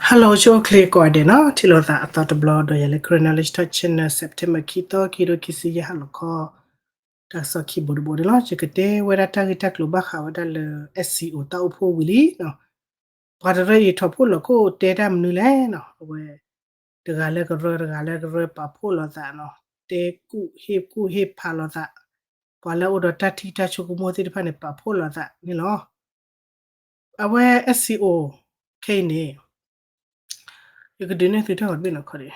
Hello ဆိၣ်ဂ့ၤကိးဂၤဒဲးနီၤ, ထံၣ်လိာ်သးအသီတဘျီဒီးယၤလၢ Karen Knowledge Talk Channel, September ခံသီ ခံကထိခံဆံယဲၢ် ဟါလီၤခီ တၢ်ကစီၣ်ခံဘိတဘိန့ၣ်လီၤ. ယကတဲဝဲဒၣ်တၢ်ဂ့ၢ်တၢ်ကျိၤဘၣ်ဃးဝဲဒၣ်လၢ SCO တၢ်အိၣ်ဖှိၣ်ဝံၤလံနီၤ. ပှၤတရၢအံၤထီၣ်ဖှိၣ်လီၤခိၣ်တဲတၢ်မနုၤလဲၣ်နီၤ, အဝဲ တဂၤလၢကရၢ တဂၤလၢကရၢပာ်ဖှိၣ်လိာ်သးနီၤ, တဲကူၣ်ဟ့ၣ်ကူၣ်ဟ့ၣ်ဖးလိာ်သး, ပှၤလၢအအိၣ်ဒီးတၢ်ထံၣ်တၢ်ဆိကမိၣ်သ့ၣ်တဖၣ်န့ၣ် ပာ်ဖှိၣ်လိာ်သးန့ၣ်လီၤ. အဝဲ SCO ခဲအံၤန့ၣ် ယကဒုးနဲၣ်သုတၢ်ဂီၤတဘ့ၣ်နီၤခီဒံး,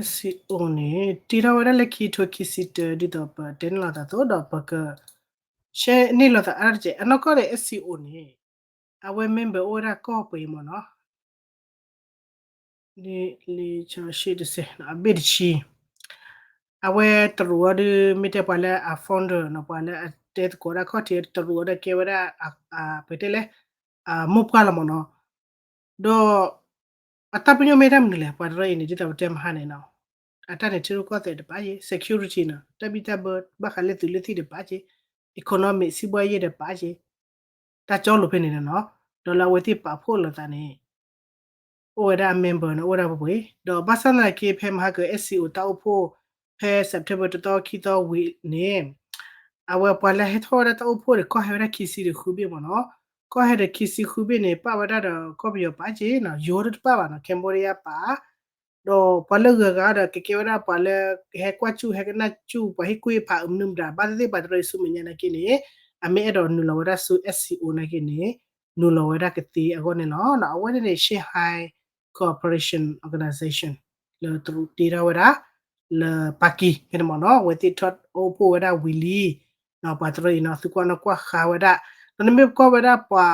SCO န့ၣ် တ့ထီၣ်ဝဲဒၣ်လၢခံထိခံဆံတၢ ဒ်သိးပတဲန့ၣ်လိာ်သးအသိးဒီး ပက share န့ၢ်လိာ်သးအါတက့ၢ်. အနီၢ်ကီၢ်ဒီး SCO န့ၣ် အဝဲ member အိၣ်ဝဲဒၣ်ကီၢ်ပှဲၤအံၤမ့ၢ်နီၤ, လံာ်စီဆှံတစဲး အဘ့ၣ်တဆံ, အဝဲတရူးအီၤဒုး မ့ၢ်တဲပှၤလၢအ founder နီၤ, ပှၤလၢအတဲသကိးဒၣ်ခီၣ်ထံး တရူးအီၤဒီးကဲဝဲဒၣ် ပတဲလဲၣ် မိၢ်ပှၢ်လီၤမ့ၢ်နီၤ. ဒီး အတၢ်ပညိၣ်မ့ၢ်တၢ်မနုၤလဲၣ်, ပှၤတရၢအံၤန့ၣ် ဒ်သိးပတဲမဟါန့ၣ်နီၤ, အတၢ်န့ၣ်ထံရူၢ်ကီၢ်သဲးတပာ်က့ၤ, security နီၤ, တၢ်ဘံၣ်တၢ်ဘၢဘၣ်ဃးလၢသုးလၢသံၣ်တပာ်က့ၤ, economic စီးပွားရေး တပာ်က့ၤ, တၢ်ကၠီလိၤဖဲန့ၣ်နီၤ, ဒီးလၢအဝဲသ့ၣ်ပာ်ဖှိၣ်လိာ်သးန့ၣ် အိၣ်ဝဲဒၣ်အ member န့ၣ် အိၣ်ဝဲဒၣ်ပှဲၤပှဲၤ, ဒီးဘၣ်ဆၣ်သနာ်က့ ဖဲမဟါက SCO တၢ်အိၣ်ဖှိၣ် ဖဲ September တသီခံသီဝံၤန့ၣ် အဝဲပှၤလၢဟဲထီၣ်ဝဲဒၣ်တၢ်အိၣ်ဖှိၣ်န့ၣ် ကီၢ်ဟဲဝဲဒၣ်ခံဆံဒီးဃုဘ့ၣ်မ့ၢ်နီၤ, ကီၢ်ဟဲဒီးခံဆံဃုဘ့ၣ်န့ၣ် ပာ်ဝဲဒၣ်ဒီးကီၢ်ပယီၤပာ်က့ၤနီၤ, ယိၤဒၣ်တပာ်ဘၣ်နီၤ, Cambodia ပာ် ဒီးပှၤလၢဂၤဂၤဒီး ကကဲဝဲဒၣ်ပှၤလၢ ဟဲကွၢ်စူၣ် ဟဲကနၣ်စူၣ် ပှၤဟ့ၣ်ကူၣ်ဟ့ၣ်ဖးအမနုၤမတၤ ဘၣ်သ့ၣ်သ့ၣ်ပှၤတရၢအံၤဆူမဲာ်ညါနာ်က့န့ၣ် အမ့ၢ်အဲၣ်ဒိးနုာ်လီၤဝဲဒၣ်ဆူ SCO နာ်က့န့ၣ် နုာ်လီၤဝဲဒၣ်ကသ့အဂီၢ်န့ၣ်လီၤ. အဝဲန့ၣ်န့ၣ် Shanghai Cooperation Organization လၢတရူးတ့ထီၣ်ဝဲဒၣ် လၢပၢ်ကံဖဲန့ၣ်မ့ၢ်နီၤ, အဝဲသ့ၣ်ထီၣ်အိၣ်ဖှိၣ်ဝဲဒၣ်ဝံၤလံ ပှၤတရၢအံၤနီၤ သုကွၢ်နီၣ်ကွၢ်ဃာ်ဝဲဒၣ်, ဒီးနမ့ၢ်ကွၢ်ဝဲဒၣ်ပှၤ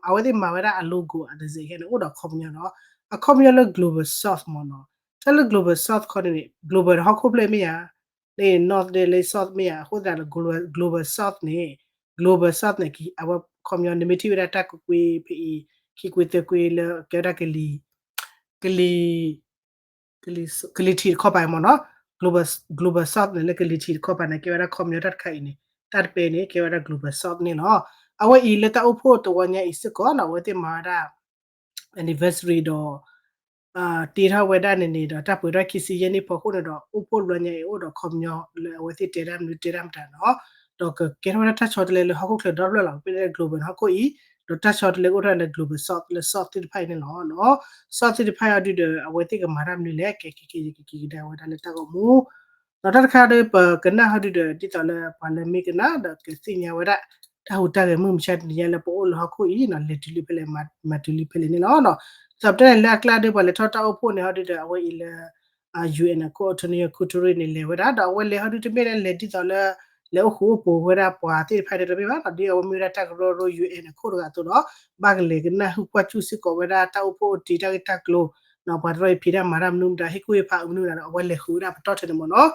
အဝဲသ့ၣ်မၤဝဲဒၣ်အ logo အdesignန့ၣ် အိၣ်ဒီးအခီပညီနီၤ, အခီပညီလၢ Global South မ့ၢ်နီၤ, တၢ်လၢ Global South ခီန့ၣ်န့ၣ် global ဒီးဟီၣ်ခိၣ်ဖျၢၣ်မ့ၢ်ယါ, လၢ north ဒီးလၢ south မ့ၢ်ယါ, အဃိသတးဒီး global south န့ၣ် global south န့ၣ် အဝဲခီပညီ နမ့ၢ်ထံၣ်ဝဲဒၣ်တၢ်ကွ့ကွ့ဖဲအံၤ ခံကွ့သၢကွ့လၢကဲဝဲဒၣ်ကလံၤ ကလံၤ ကလံၤထံးတခီပၤမ့ၢ်နီၤ, global south န့ၣ် လၢကလံၤထံးတခီပၤန့ၣ် ကဲဝဲဒၣ်ခီပညီတၢ်တခါအံၤန့ၣ် တၢ်တပဲန့ၣ် ကဲဝဲဒၣ် global south န့ၣ်လီၤ. အဝဲအံၤလၢတၢ်အိၣ်ဖှိၣ်တဝီညါအံၤစ့ၢ်ကီးနီၤ အဝဲသ့ၣ်မၤဝဲဒၣ် anniversary ဒီး တ့ထီၣ်ဝဲဒၣ်န့ၣ်န့ၣ်ဒီး တၢ်ပှဲၤထီၣ်ခံဆံယဲၢ်နံၣ်ဖီခိၣ်န့ၣ်ဒီး အိၣ်ဖှိၣ်တဘျီညါအံၤ အိၣ်ဒီးခီပညီလၢအဝဲသ့ၣ်တဲတၢ်မနုၤတဲတၢ်မတၤနီၤ, ဒီးကကဲထီၣ်ဝဲဒၣ်တၢ်ဆီတလဲလၢဟီၣ်ခိၣ်ချၢဒီဖျၢၣ်လီၤ, ဖဲန့ၣ် global ဟီၣ်ခိၣ်အံၤ ဒီးတၢ်ဆီတလဲကအိၣ်ထီၣ်လၢ global south လၢ south သ့ၣ်တဖၣ်အံၤန့ၣ်လီၤ. south သ့ၣ်တဖၣ်အံၤအီၤဒုဒီး အဝဲသ့ၣ်ကမၤတၢ်မနုၤလဲၣ် ကဲက့ၤက့ၤက့ၤကဒါဝဲဒၣ်လၢတၢ်ဂီၤမူ ဒီးတၢ်တခါဒီး ပကနၣ်ဟီဒုဒီး ဒ်သိးလၢပှၤလၢမ့ၢ်ကနၣ်ဒီးကသ့ၣ်ညါဝဲဒၣ် တၢ်ဟူးတၢ်ဂဲၤမုၢ်မဆါတနံၤညါလၢပအိၣ်လၢဟီၣ်ခိၣ်အံၤနီၤ လဲၤတုၤလံဖဲလဲၣ် မၤတုၤလံဖဲလဲၣ်န့ၣ်လီၤ. ဒီးပတဲန့ၣ်လၢအကျါဒီး ပှၤလဲၤထီၣ်တၢ်အိၣ်ဖှိၣ်န့ၣ်ဟီဒုဒီး အဝဲအံၤလၢ UN အခိၣ် Antonio Guterres န့ၣ် လဲၤဝဲဒၣ် ဒီးအဝဲလဲၤဟီဒုတမ့ၢ်လၢလဲၤဒ်သိးလၢ လဲၤအိၣ်ဃုာ်အိၣ်ပူၤဝဲဒၣ်ပှၤသ့ၣ်တဖၣ်တမ့ၢ်ဘၣ်နီၤ, ဒ်အဝဲမ့ၢ်ဝဲဒၣ်တၢ်ကရၢကရိ UN အခိၣ်တဂၤအသိးဒီး ဘၣ်ကလဲၤကနၣ်ဟူကွၢ်စူၣ်စ့ၢ်ကီးဝဲဒၣ်တၢ်အိၣ်ဖှိၣ်အိၣ်တ့ၢ်တၢ်ဂ့ၢ်တၢ်ကျိၤ ပှၤတရၢအံၤဖံးတၢ်မၤတၢ်မနုၤမတၤ ဟ့ၣ်ကူၣ်ဟ့ၣ်ဖးအမနုၤမတၤဒီး အဝဲလဲၤဃုာ်ဝဲဒၣ်ပတီၢ်ထဲန့ၣ်မ့ၢ်နီၤ.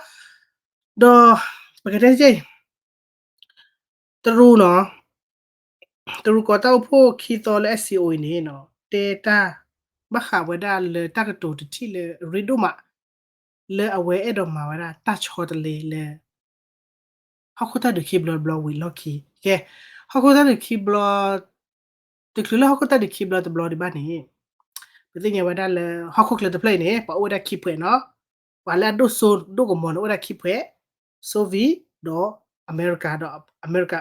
ဒီး ပကတဲက့ၤ တရူးနီၤ, တရူးကီၢ်တၢ်အိၣ်ဖှိၣ်ခံသီလၢ SCO အံၤန့ၣ်နီၤ တဲတၢ် ဘၣ်ဃးဝဲဒၣ်လၢတၢ်ကတိၤတထံၣ်လၢအရ့ဒိၣ်မး လၢအဝဲအဲၣ်ဒိးမၤဝဲဒၣ်တၢ်ဆီတလဲလၢ ဟီၣ်ခိၣ်တၢ်ဒုးခံဘျီတဘျီဝံၤလီၢ်ခံ, ကဲ ဟီၣ်ခိၣ်တၢ်ဒုးခံဘျီ တချုးလၢဟီၣ်ခိၣ်တၢ်ဒုးခံဘျီတဘျီဒံးဘၣ်န့ၣ် ပသ့ၣ်ညါဝဲဒၣ်လၢ ဟီၣ်ခိၣ်ချၢတဖျၢၣ်အံၤန့ၣ် ပှၤအိၣ်ဝဲဒၣ်ခံဖှဲးနီၤ, ပှၤလၢအဒိၣ်စိဒိၣ်ကမီၤန့ၣ် အိၣ်ဝဲဒၣ်ခံဖှဲး, Soviet ဒီး America ဒီး America,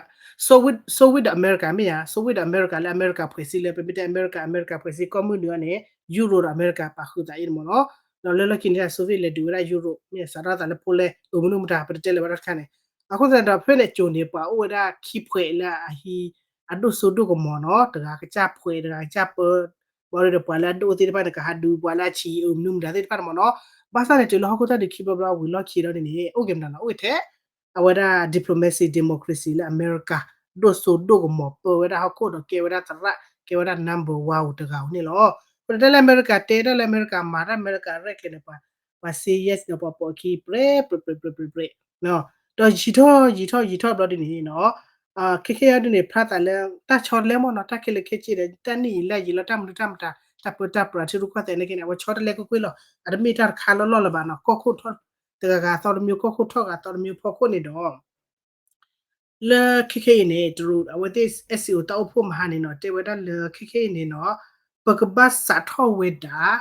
Soviet, Soviet ဒီး America မ့ၢ်ဧါ, Soviet ဒီး America လၢ America ဖှဲးစံလၢ ပမ့ၢ်တဲ America, America ဖှဲးစံကီၢ်မုၢ်နုာ်အီၤန့ၣ် Europe ဒီး America ပာ်ဃုာ်သးအံၤန့ၣ်မ့ၢ်နီၤ, ဒီးလၢလီၢ်ခံန့ၣ် Soviet လဲၤဒုးဝဲဒၣ် Europe မ့ၢ်စးထီၣ်သးလၢ Poland အမနုၤမတၤ ပတတဲလၢၤဘၣ်တၢ်တခါန့ၣ်, အဃိသတးဒီး ဖဲန့ၣ်အစိၤန့ၣ် ပှၤအိၣ်ဝဲဒၣ်ခံဖှဲးလၢအဟံး အဒိၣ်စိဒိၣ်ကမီၤနီၤ, တဂၤကစၢ်ဖှဲး တဂၤကစၢ်ပၢ, ဘၣ်ဒီးပှၤလၢအဒိၣ်သ့ၣ်တဖၣ်န့ၣ် ကဟးဒုးပှၤလၢအဆံးအမနုၤမတၤသ့ၣ်တဖၣ်န့ၣ်မ့ၢ်နီၤ, ဘၣ်ဆၣ်န့ၣ်တုၤလၢဟီၣ်ခိၣ်တၢ်ဒုးခံဘျီဘျီဝံၤလီၢ်ခံဒီးန့ၣ်န့ၣ် အိၣ်က့ၤမတၤနီၤ အိၣ်က့ၤထဲ အဝဲဒၣ် diplomacy democracy လၢ America ဒိၣ်စိဒိၣ်ကမီၤပၢဝဲဒၣ်ဟီၣ်ခိၣ်ဒီးကဲဝဲဒၣ်သရၣ် ကဲဝဲဒၣ် number one တဂၤဧိၤန့ၣ်လီၤ. ပတဲလၢ America တဲတၢ်လၢ America မၤတၢ် America ရဲၣ်ကျဲၤန့ၣ် ပှၤ ပှၤ say yes ဒီးပှၤပိာ်အခံ ပြဲး ပြဲး ပြဲး ပြဲး ပြဲး ပြဲး ဒီးယံာ်ထီၣ်ယံာ်ထီၣ်ယံာ်ထီၣ်ဘျီဒ်န့ၣ်နီၤ, ခဲခဲအံၤဒ်န့ၣ် ဖျါသးလၢ တၢ်ဆီတလဲမ့ၢ်နီၤ တၢ်ခဲလၢာ်ခဲဆ့ဒီး တၢ်နံၣ်အံၤလၢအယံာ်လီၤ တၢ်မနုၤတၢ်မတၤ တၢ်ပၢတၢ်ပြးထံရူၢ်ကီၢ်သဲးန့ၣ်က့န့ၣ် အဝဲဆီတလဲကွ့ၢ်ကွ့ၢ်လီၤ. အတမ့ၢ်တၢ်တခါလီၢ်လီၢ်လၢၤဘၣ်နီၤ ကီၢ်ခိၣ်ထီၣ် တဂၤဂၤသီတမံၤ ကီၢ်ခိၣ်ထီၣ်ဂၤသီတမံၤဖီခိၣ်န့ၣ်ဒီး လၢခဲခဲအံၤန့ၣ် တရူး အဝဲသ့ၣ် SCO တၢ်အိၣ်ဖှိၣ်မဟါန့ၣ်နီၤ တဲဝဲဒၣ်လၢခဲခဲအံၤန့ၣ်နီၤ ပကဘၣ်စးထီၣ်ဝဲဒၣ်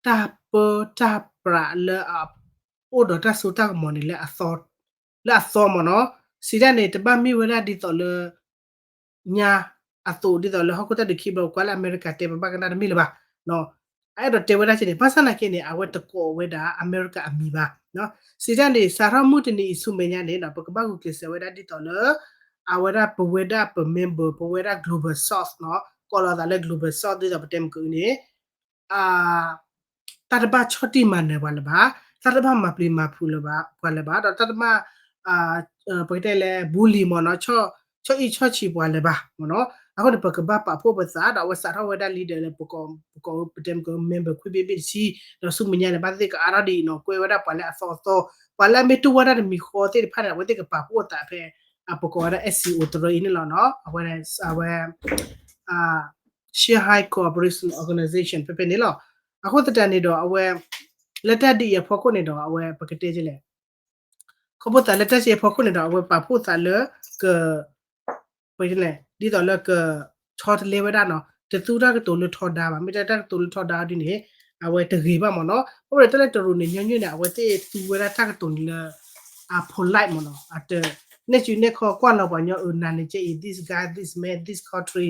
တၢ်ပၢတၢ်ပြးလၢအအိၣ်ဒီးတၢ်စိတၢ်ကမီၤန့ၣ် လၢအသီမ့ၢ်နီၤ. စံးတၢ်န့ၣ် တဘၣ်မ့ၢ်ဝဲဒၣ်ဒ်သိးလၢ ညါအသိး ဒ်သိးလၢဟီၣ်ခိၣ်တၢ်ဒုးခံဘျီ ကွၢ်လၢအမဲရကၤတဲပဘၣ်ကနၣ်တမ့ၢ်လၢၤဘၣ်. အအဲၣ်ဒိးတဲဝဲဒၣ်က့န့ၣ် ဘၣ်ဆၣ်သနာ်က့န့ၣ် အဝဲတကိးဝဲဒၣ်အမဲရကၤအမံၤဘၣ်. စံးတၢ်န့ၣ် စးထီၣ်မုၢ်တနံၤအံၤဆူမဲာ်ညါန့ၣ်ဒီး ပကဘၣ်ဂုာ်ကျဲးစၢးဝဲဒၣ်ဒ်သိးလၢ အဝဲဒၣ်ပဝဲဒၣ်ပ member ပဝဲဒၣ် global south နီၤ ကိးလီၤသးလၢ global south ဒ်သိးပတဲမုၢ်ကန့ၣ် တၢ်တဘၣ်ဆီၣ်တံၢ်မၤနၢၤပှၤလၢၤဘၣ်, တၢ်တဘၣ်မၤပျံၤမၤဖုးလၢၤဘၣ် ပှၤလၢၤဘၣ်, ဒီးတၢ်တဘၣ် ပကတဲလၢ bully မ့ၢ်နီၤ, ဆီၣ်အံၣ်ဆီၣ်ဆံးပှၤလၢၤဘၣ်မ့ၢ်နီၤ. အဃိန့ၣ် ပကဘၣ်ပာ်ဖှိၣ်ပသး ဒီးအဝဲစးထီၣ်ဝဲဒၣ် leader လၢပကိး ပကိးပတဲမုၢ်က member ခွံဘ့ၣ်ဘ့ၣ်တဆံ, ဒီးဆူမဲာ်ညါန့ၣ် ဘၣ်သ့ၣ်ကအါထီၣ်ဒ်အံၤနီၤ, ကွဲဝဲဒၣ်ပှၤလၢအသီအသီ, ပှၤလၢအမ့ၢ်တူၢ်ဝဲဒၣ်တမံၤဃီသ့ၣ်တဖၣ်န့ၣ် အဝဲသ့ၣ်ကပာ်ဖှိၣ်အသးဖဲ ပကိးဝဲဒၣ် SCO တရၢအံၤန့ၣ်လီၤနီၤ. အဝဲ အဝဲ Shanghai Cooperation Organization ဖဲဖဲန့ၣ်လီၤ. အဃိသတးန့ၣ်ဒီး အဝဲ လၢတၢ်ဒ်အံၤအဖီခိၣ်န့ၣ်ဒီး အဝဲပကတဲလဲၣ် ခီဖျိသးလၢတၢ်စံးအဖီခိၣ်န့ၣ်ဒီး အဝဲပာ်ဖှိၣ်သးလၢ က ပလဲၣ် ဒ်သိးလၢက ဆီတလဲဝဲဒၣ်နီၤ, တသူတၢ်ကတိၤလၢထီဒါဘၣ်, မ့ၢ်တဲတၢ်ကတိၤလၢထီဒါဒ်န့ၣ် အဝဲတဂ့ၤဘၣ်မ့ၢ်နီၤ. အဃိန့ၣ်တၢ်လၢတရူးန့ၣ် ညီနုၢ်န့ၣ် အဝဲသ့ၣ်သူဝဲဒၣ်တၢ်ကတိၤန့ၣ်လၢ အ polite မ့ၢ်နီၤ, အတ နဲၣ်စုနဲၣ်ခီကွၢ်လီၤပှၤညီအၢ နၤန့ၣ်ကဲအံၤ this guy, this man, this country,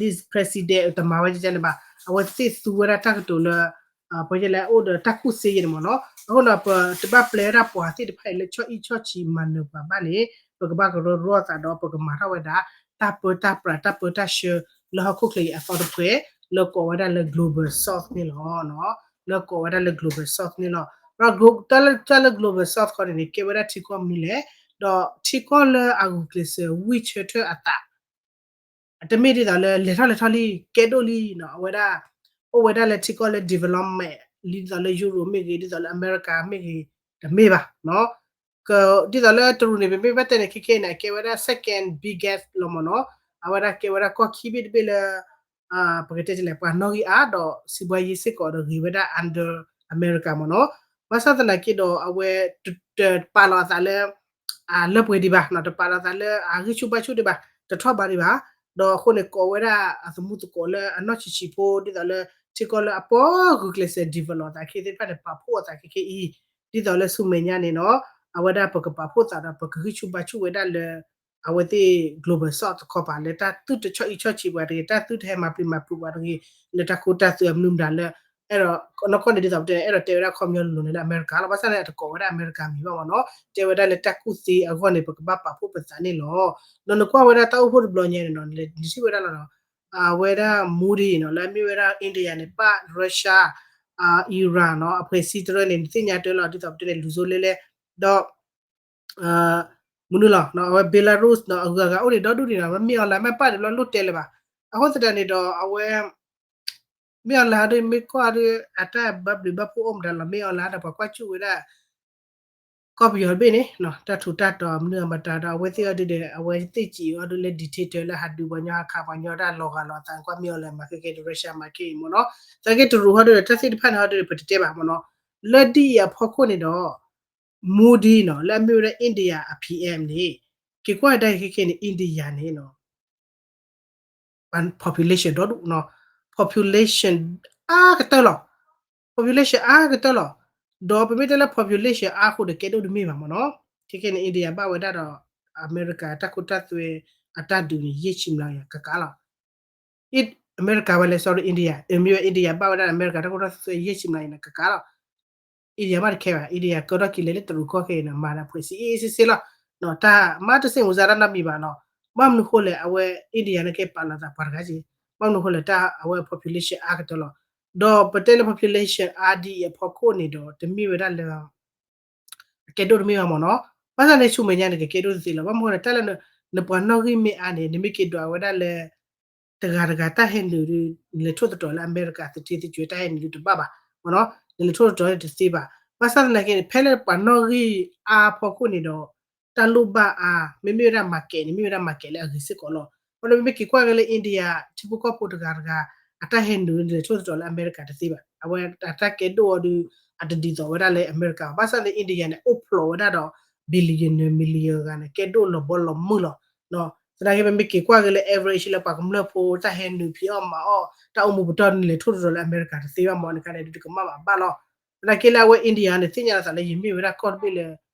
this president တမၤဝဲကဲန့ၣ်ဘၣ်, အဝဲသ့ၣ်သူဝဲဒၣ်တၢ်ကတိၤလၢ ပလဲၣ်အိၣ်ဒီးတၢ်ကူၣ်သ့ယဲန့ၣ်မ့ၢ်နီၤ. အဃိန့ၣ် ပတဘၣ်ပျဲဝဲဒၣ်ပှၤသ့ၣ်တဖၣ်အံၤလၢဆီၣ်အံၣ်ဆီၣ်ဆံးမၤနၢၤပှၤဘၣ်န့ၣ် ပကဘၣ်ကရၢရီသးဒီး ပကမၤထီၣ်ဝဲဒၣ် တၢ်ပၢတၢ်ပြးတၢ်ပၢတၢ်ဆှၢ လၢဟီၣ်ခိၣ်ချၢအံၤအသီတဖှဲး လၢကိးဝဲဒၣ်လၢ global south န့ၣ်လီၤ. လၢကိးဝဲဒၣ်လၢ global south န့ၣ်လီၤ. ဒီးတၢ်လၢ global south ခီန့ၣ်န့ၣ် ကဲဝဲဒၣ်ထံကီၢ်မနုၤလဲၣ်, ဒီးထံကီၢ်လၢအဂုာ်ကျဲးစၢးဝံၣ်ဆၢထၢၣ်အသး တမ့ၢ်ဒ်သိးလၢ လဲၤထီၣ်လဲၤထီၣ်လံ ကဲဒိၣ်လံနီၤ, အဝဲဒၣ် အိၣ်ဝဲဒၣ်လၢထံကီၢ်လၢ development လံ ဒ်သိးလၢ Europe မ့ၢ်ဂ့ၤ ဒ်သိးလၢအမဲရကၤမ့ၢ်ဂ့ၤ တမ့ၢ်ဘၣ်နီၤ. ဒ်သိးလၢတရူးန့ၣ် ပမ့ၢ်ဘၣ်တဲန့ၣ်ခဲခဲန့ၣ် အကဲဝဲဒၣ် second biggest လီၤမ့ၢ်နီၤ. အဝဲဒၣ်ကဲဝဲဒၣ်ကီၢ်ခံဘ့ၣ်တဘ့ၣ်လၢ ပကတဲလဲၣ် ပှၤနီၣ်ဂံၢ်အါ ဒီးစံးဘှါယ့စ့ၢ်ကီးဒီးဂ့ၤဝဲဒၣ် under အမဲရကၤမ့ၢ်နီၤ. ဘၣ်ဆၣ်သနာ်က့ဒီး အဝဲတပာ်လီၤအသးလၢ အလၢပှဲၤဒံးဘၣ်နီၤ, တပာ်လီၤသးလၢအဂံၢ်ဆူၣ်ဘါဆူၣ်ဒံးဘၣ်, တထီၣ်ဘးဒံးဘၣ်. ဒီးအဃိန့ၣ်ကိးဝဲဒၣ်အသမူသကိးလၢအနီၢ်ဆံးဆံးဖိ ဒ်သိးလၢ ထံကီၢ်လၢအပှဲၤဂုာ်ကျဲးစၢး develop သးခဲသ့ၣ်တဖၣ်န့ၣ် ပာ်ဖှိၣ်အသးခဲခဲအံၤ, ဒ်သိးလၢဆူမဲာ်ညါန့ၣ်နီၤ, အဝဲဒၣ်ပကပာ်ဖှိၣ်သးဒီး ပကဂံၢ်ဆူၣ်ဘါဆူၣ်ဝဲဒၣ်လၢ အဝဲသ့ၣ် global south တခီပၤ လၢတၢ်သုတဆီၣ်အံၣ်ဆီၣ်ဆံးပှၤတဂ့ၤ, တၢ်သုတဟဲမၤပျံၤမၤဖုးပှၤတဂ့ၤ, လၢတၢ်ခိတၢ်သွဲအမနုၤမတၤလၢ အဲၣ်ဒိး နီၢ်ကီၢ်န့ၣ် ဒ်သိးပတဲန့ၣ် အဲၣ်ဒိးတဲဝဲဒၣ်ခီပညီလိၤလိၤန့ၣ်လၢအမဲရကၤလီၤ. ဘၣ်ဆၣ်န့ၣ် အတကိးဝဲဒၣ်အမဲရကၤမံၤဘၣ်မ့ၢ်နီၤ, တဲဝဲဒၣ်လၢတၢ်ကူၣ်သ့အဂီၢ်န့ၣ် ပကဘၣ်ပာ်ဖှိၣ်ပသးန့ၣ်လီၤ. ဒီးနကွၢ်ဝဲဒၣ်တၢ်အိၣ်ဖှိၣ်တဘျီညါန့ၣ်နီၤ, နထံၣ်ဝဲဒၣ်လီၤနီၤ, အဝဲဒၣ် Modi နီၤ, လၢအမ့ၢ်ဝဲဒၣ် India န့ၣ် ဘၣ် Russia, Iran နီၤ, အဖှဲးစံတရၢန့ၣ် နသ့ၣ်ညါတၢ်လီၤ ဒ်သိးပတဲန့ၣ် လူၤစိလဲလဲ, ဒီး မနုၤလီၤ, အဝဲ Belarus နီၤ, အဂၤဂၤအိၣ်န့ၣ်ဒီဒူၣ်န့ၣ်နီၤ, မ့ၢ် online မ့ၢ်ပာ်န့ၣ်ဘျီလိၣ်တဲလၢၤဘၣ်. အဃိသတးန့ၣ်ဒီး အဝဲ မ့ၢ် online ဒီး မ့ၢ်ကွၢ်ဒီး အတၢ်ဘၣ်ဘျုးဘၣ်ဖှိၣ်အိၣ်မတၤလီၤ, မ့ၢ် online ဒီးပှၤကွၢ်စူၣ်ဝဲဒၣ် ကီၢ်ပယီၤတဘ့ၣ်န့ၣ် တၢ်ထူးတၢ်တီၤမနုၤအမတၤဒီး အဝဲသ့ၣ်အီၤဒုးဒီး အဝဲသ့ၣ်စံးအီၤဒုးလၢ dictator လၢဟးဒုးပှၤညီဟးခးပှၤညီတၢ်လီၤဂာ်လီၤအသး ကွၢ်မ့ၢ် online မၤခဲကဲဒီး Russia မၤခဲအံၤမ့ၢ်နီၤ, သနာ်က့တရူးဟီဒုးဒီး တၢ်သ့ၣ်တဖၣ်န့ၣ်ဟီဒုးဒီး ပတတဲဘၣ်မ့ၢ်နီၤ, လၢဒ်အံၤအဖီခိၣ်န့ၣ်ဒီး Modi နီၤ, လၢအမ့ၢ်ဝဲဒၣ် India အ PM န့ၣ် က့ၤကွၢ်တၢ်ခဲခဲန့ၣ် India န့ၣ်နီၤ population ဒီဒူၣ်နီၤ, population အါကတၢၢ်လီၤ, population အါကတၢၢ်လီၤ, ဒီးပမ့ၢ်တဲလၢ population အါအဃိဒီး ကဲဒိၣ်တမ့ၢ်ဘၣ်မ့ၢ်နီၤ, ခဲခဲန့ၣ် India ဘၣ်ဝဲဒၣ်ဒီး အမဲရကၤတၢ်ခိတၢ်သွဲအတၢ်ဒုးန့ၣ် ယဲၢ်ဆံမျးကယၤကကးလီၤ. အမဲရကၤဝဲလဲၣ် sorry India, မ့ၢ်ဝဲ India ဘၣ်ဝဲဒၣ်အမဲရကၤတၢ်ခိတၢ်သွဲယဲၢ်ဆံမျးကယၤန့ၣ် ကကးလီၤ. India မ့ၢ်တခဲဘၣ်, India ကၢထီၣ်က့ၤလဲၤလၢတရူးကီၢ်ခဲအံၤန့ၣ် မၤဒီးဖှဲးစံအ့စ့စ့လီၤ, တၢ်မၤတသ့ၣ်မုၤစါတၢ်နီတမံၤဘၣ်နီၤ, ဘၣ်မနုၤဃိလဲၣ် အဝဲ India န့ၣ်က့ၤပာ်လီၤသးပှၤတဂၤက့ၤ, ဘၣ်မနုၤဃိလဲၣ် တၢ်အဝဲ population အါကတၢၢ်လီၤ, ဒီးပတဲလၢ population အါဒ်အံၤအဖီခိၣ်န့ၣ်ဒီး တမ့ၢ်ဝဲဒၣ်လၢ အကဲဒိၣ်တမ့ၢ်ဘၣ်မ့ၢ်နီၤ, ဘၣ်ဆၣ်န့ၣ်ဆူမဲာ်ညါန့ၣ် ကကဲဒိၣ်တသ့လီၤ, ဘၣ်မနုၤဃိလဲၣ် တၢ်လၢနပှၤနီၣ်ဂံၢ်မ့ၢ်အါန့ၣ် နမ့ၢ်က့ၤဒွးဝဲဒၣ်လၢ တဂၤတဂၤတၢ်ဟဲနုာ်ဒီး နလဲၤထိၣ်သတြီၤလၢအမဲရကၤ သထ့သကွဲၤတၢ်ဟဲနုာ်ဒီးတဘၣ်ဘၣ်, မ့ၢ်နီၤ, နလဲၤထိၣ်သတြီၤန့ၣ်တသ့ဘၣ်, ဘၣ်ဆၣ်သနာ်က့န့ၣ် ဖဲလၢပှၤနီၣ်ဂံၢ်အါဖီခိၣ်န့ၣ်ဒီး တၢ်လိၣ်ဘၣ်အါ မ့မ့ၢ်ဝဲဒၣ် market န့ၣ် မ့ၢ်ဝဲဒၣ် market လၢအဂ့ၤစ့ၢ်ကီးလီၤ, ဘၣ်ဒီးမ့မ့ၢ်က့ၤကွၢ်က့ၤလၢ India ထံဖိကီၢ်ဖိတဂၤတဂၤ အတၢ်ဟဲနုာ်ဒီးလဲၤထိၣ်သတြီၤလၢအမဲရကၤတသ့ဘၣ်, အဝဲအတၢ်ကဲဒိၣ်အီၤဒီး အတဒ်သိးဝဲဒၣ်လၢအမဲရကၤဘၣ်, ဘၣ်ဆၣ်န့ၣ် India န့ၣ် အိၣ်ဖျိးဝဲဒၣ်ဒီး billionaire million ဂၤန့ၣ် ကဲဒိၣ်လီၤဘီလီၤမုၢ်လီၤ, သ သနာ်က့ ပမ့ၢ်က့ၤကွၢ်က့ၤလၢ average လၢပှၤကမျၢၢ်ဖိ တၢ်ဟဲနုာ်ဖံးအီၣ်မၤအီၣ် တၢ်အိၣ်မူပတီၢ်န့ၣ် လဲၤထီၣ်တရီၤလၢအမဲရကၤတသ့ဘၣ်မး နခါန့ၣ် ဒုးတကမၣ်ဘၣ်ဘၣ်လီၤ. သနာ်က့လၢအဝဲ India န့ၣ် သ့ၣ်ညါလီၤသးလၢယမ့ၢ်ဝဲဒၣ်ကီၢ်တဘ့ၣ်လၢ